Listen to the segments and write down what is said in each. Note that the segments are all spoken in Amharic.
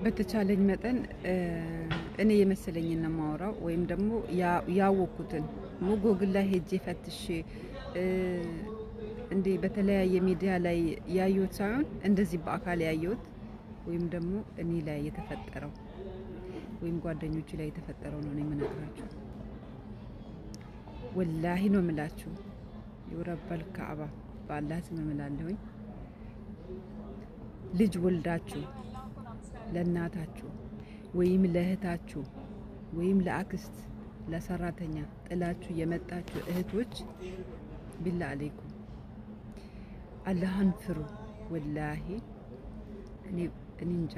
በተቻለኝ መጠን እኔ የመሰለኝን ነው የማወራው፣ ወይም ደግሞ ያወቅኩትን ጎግል ላይ ሄጄ ፈትሼ እንዲህ በተለያየ ሚዲያ ላይ ያየሁት ሳይሆን እንደዚህ በአካል ያየሁት ወይም ደግሞ እኔ ላይ የተፈጠረው ወይም ጓደኞቹ ላይ የተፈጠረው ነው የምነግራችሁ። ወላሂ ነው የምላችሁ። የወረበል ካዕባ በአላህ ስም እምላለሁኝ። ልጅ ወልዳችሁ ለእናታችሁ ወይም ለእህታችሁ ወይም ለአክስት ለሰራተኛ ጥላችሁ የመጣችሁ እህቶች ቢላ አለይኩም አላህን ፍሩ። ወላሂ እኔ እንጃ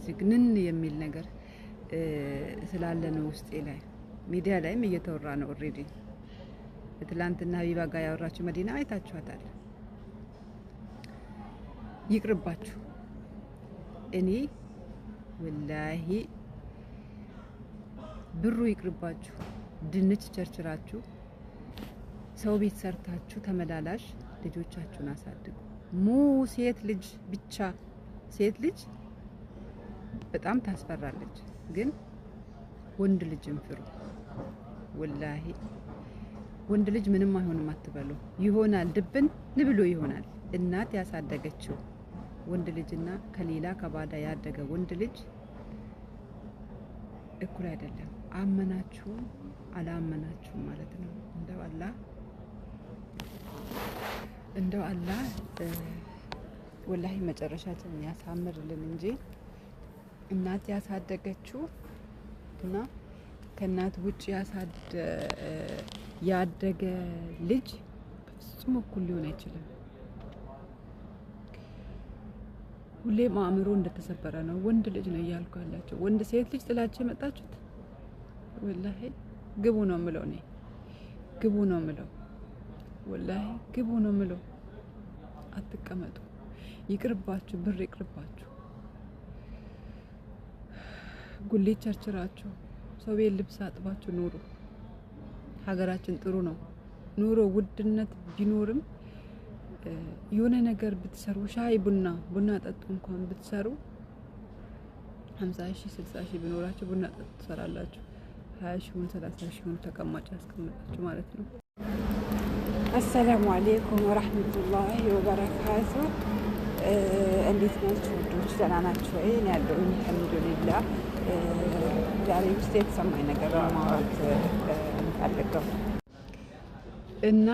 ዝግንን የሚል ነገር ስላለ ነው ውስጤ ላይ። ሚዲያ ላይም እየተወራ ነው already። ትላንትና ሀቢባ ጋር ያወራችሁ መዲና አይታችኋታል። ይቅርባችሁ። እኔ ወላሂ ብሩ ይቅርባችሁ። ድንች ቸርችራችሁ ሰው ቤት ሰርታችሁ ተመላላሽ ልጆቻችሁን አሳድጉ። ሴት ልጅ ብቻ ሴት ልጅ በጣም ታስፈራለች፣ ግን ወንድ ልጅን ፍሩ። ወላሂ ወንድ ልጅ ምንም አይሆንም አትበሉ። ይሆናል፣ ድብን ንብሎ ይሆናል። እናት ያሳደገችው ወንድ ልጅና ከሌላ ከባዳ ያደገ ወንድ ልጅ እኩል አይደለም። አመናችሁም አላመናችሁም ማለት ነው። እንደው አላህ እንደው አላህ ወላሂ መጨረሻችንን ያሳምርልን እንጂ እናት ያሳደገችው እና ከእናት ውጭ ያደገ ልጅ በፍጹም እኩል ሊሆን አይችልም። ሁሌም አእምሮ እንደተሰበረ ነው። ወንድ ልጅ ነው እያልኩ ያላቸው ወንድ ሴት ልጅ ጥላችሁ የመጣችሁት ወላሂ ግቡ ነው የምለው እኔ ግቡ ነው የምለው ወላሂ ግቡ ነው የምለው። አትቀመጡ፣ ይቅርባችሁ፣ ብር ይቅርባችሁ። ጉሌት ቸርችራችሁ ሰው ቤት ልብስ አጥባችሁ ኑሩ። ሀገራችን ጥሩ ነው። ኑሮ ውድነት ቢኖርም የሆነ ነገር ብትሰሩ ሻይ ቡና ቡና ጠጡ እንኳን ብትሰሩ 50 ሺህ 60 ሺህ ቢኖራችሁ ቡና ጠጡ ትሰራላችሁ። 20 ሺሁን 30 ሺሁን ተቀማጭ ያስቀምጣችሁ ማለት ነው። አሰላሙ አሌይኩም ወረህመቱላሂ ወበረካቱ። እንዴት ናችሁ ውዶች? ደህና ናችሁ ወይ? እኔ ያለሁኝ አልሐምዱሊላህ። ዛሬ ውስጥ የተሰማኝ ነገር ማውራት እንፈልገው እና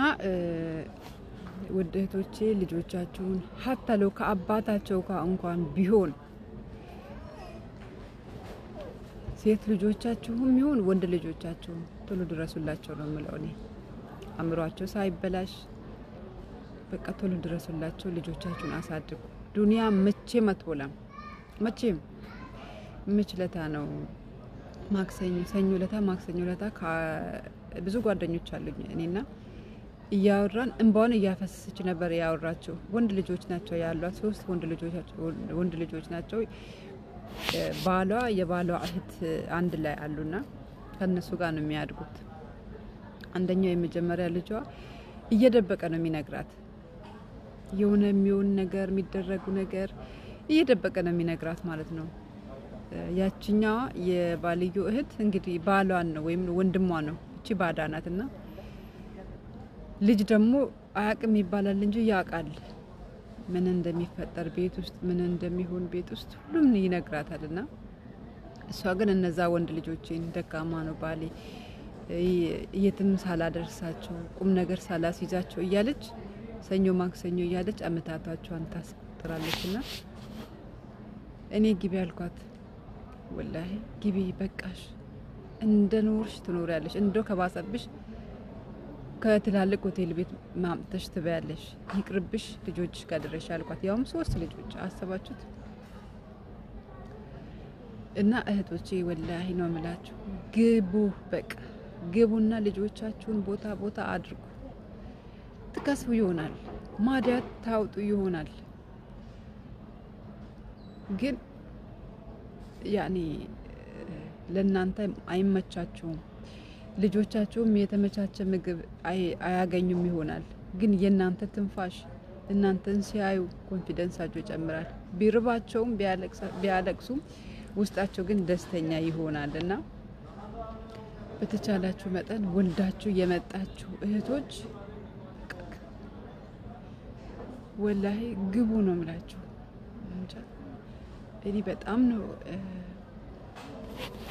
ውድ እህቶቼ ልጆቻችሁን ሀታ ለው ከአባታቸው ጋር እንኳን ቢሆን ሴት ልጆቻችሁም ይሁን ወንድ ልጆቻችሁም ቶሎ ድረሱላቸው ነው የምለው እኔ። አእምሯቸው ሳይበላሽ በቃ ቶሎ ድረሱላቸው። ልጆቻችሁን አሳድጉ። ዱንያ መቼም አትሞላም። መቼም ምች ለታ ነው ማክሰኞ ሰኞ ለታ ማክሰኞ ለታ ብዙ ጓደኞች አሉኝ እኔና እያወራን እንባዋን እያፈሰሰች ነበር ያወራችው። ወንድ ልጆች ናቸው ያሏት፣ 3 ወንድ ልጆች ናቸው። ባሏ የባሏ እህት አንድ ላይ አሉና ከነሱ ጋር ነው የሚያድጉት። አንደኛው የመጀመሪያ ልጇ እየደበቀ ነው የሚነግራት፣ የሆነ የሚሆን ነገር የሚደረጉ ነገር እየደበቀ ነው የሚነግራት ማለት ነው። ያችኛዋ የባልዩ እህት እንግዲህ ባሏን ነው ወይም ወንድሟ ነው፣ እቺ ባዳ ናትና ልጅ ደግሞ አያውቅም ይባላል እንጂ ያውቃል። ምን እንደሚፈጠር ቤት ውስጥ ምን እንደሚሆን ቤት ውስጥ ሁሉም ይነግራታልና እሷ ግን እነዛ ወንድ ልጆቼን ደካማ ነው ባሌ የትም ሳላደርሳቸው ቁም ነገር ሳላስይዛቸው እያለች ሰኞ ማክሰኞ እያለች አመታታቸዋን ታስቆጥራለችና እኔ ግቢ አልኳት። ወላሂ ግቢ በቃሽ፣ እንደ ኖርሽ ትኖሪያለሽ። እንደው ከባሰብሽ ከትላልቅ ሆቴል ቤት ማምጥተሽ ትበያለሽ። ይቅርብሽ፣ ልጆችሽ ጋር ድረሽ አልኳት። ያውም 3 ልጆች አሰባችሁት። እና እህቶቼ ወላሂ ነው የምላችሁ፣ ግቡ፣ በቃ ግቡና ልጆቻችሁን ቦታ ቦታ አድርጉ። ትከስቡ ይሆናል፣ ማዲያት ታውጡ ይሆናል፣ ግን ያኔ ለእናንተ አይመቻችሁም። ልጆቻችሁም የተመቻቸ ምግብ አያገኙም ይሆናል። ግን የእናንተ ትንፋሽ እናንተን ሲያዩ confidence ኣቸው ይጨምራል። ቢርባቸውም ቢያለቅሱም ውስጣቸው ግን ደስተኛ ይሆናል። እና በተቻላችሁ መጠን ወልዳችሁ የመጣችሁ እህቶች ወላሂ ግቡ ነው የምላችሁ። እንጃ እኔ በጣም ነው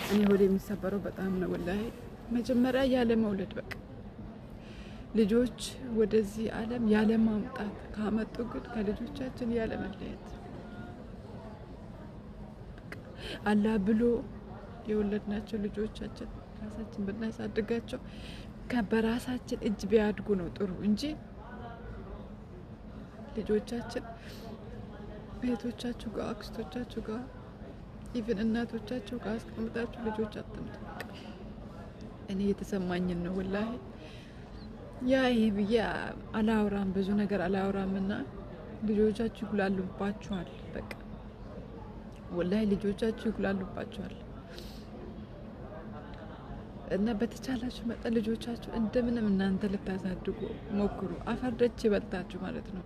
እኔ ሆዴ የሚሰበረው በጣም ነው ወላሂ። መጀመሪያ ያለ መውለድ፣ በቃ ልጆች ወደዚህ ዓለም ያለ ማምጣት፣ ካመጡ ግን ከልጆቻችን ያለ መለየት። አላህ ብሎ የወለድናቸው ልጆቻችን ራሳችን ብናሳድጋቸው በራሳችን እጅ ቢያድጉ ነው ጥሩ እንጂ ልጆቻችን ቤቶቻችሁ ጋር፣ አክስቶቻችሁ ጋር፣ even እናቶቻችሁ ጋር አስቀምጣችሁ ልጆች አትምጡ። እኔ የተሰማኝን ነው ወላሂ። ያ ይሄ ብዬ አላውራም፣ ብዙ ነገር አላውራም። እና ልጆቻችሁ ይጉላሉባችኋል። በቃ ወላሂ ልጆቻችሁ ይጉላሉባችኋል። እና በተቻላችሁ መጠን ልጆቻችሁ እንደምንም እናንተ ልታሳድጉ ሞክሩ። አፈር ደች በልታችሁ ማለት ነው።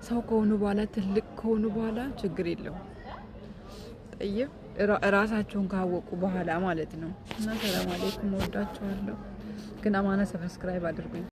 ሰው ከሆኑ በኋላ፣ ትልቅ ከሆኑ በኋላ ችግር የለውም። ጠይብ እራሳቸውን ካወቁ በኋላ ማለት ነው። እና ሰላም አለይኩም፣ ወዳችኋለሁ። ግን አማና subscribe አድርጉኝ።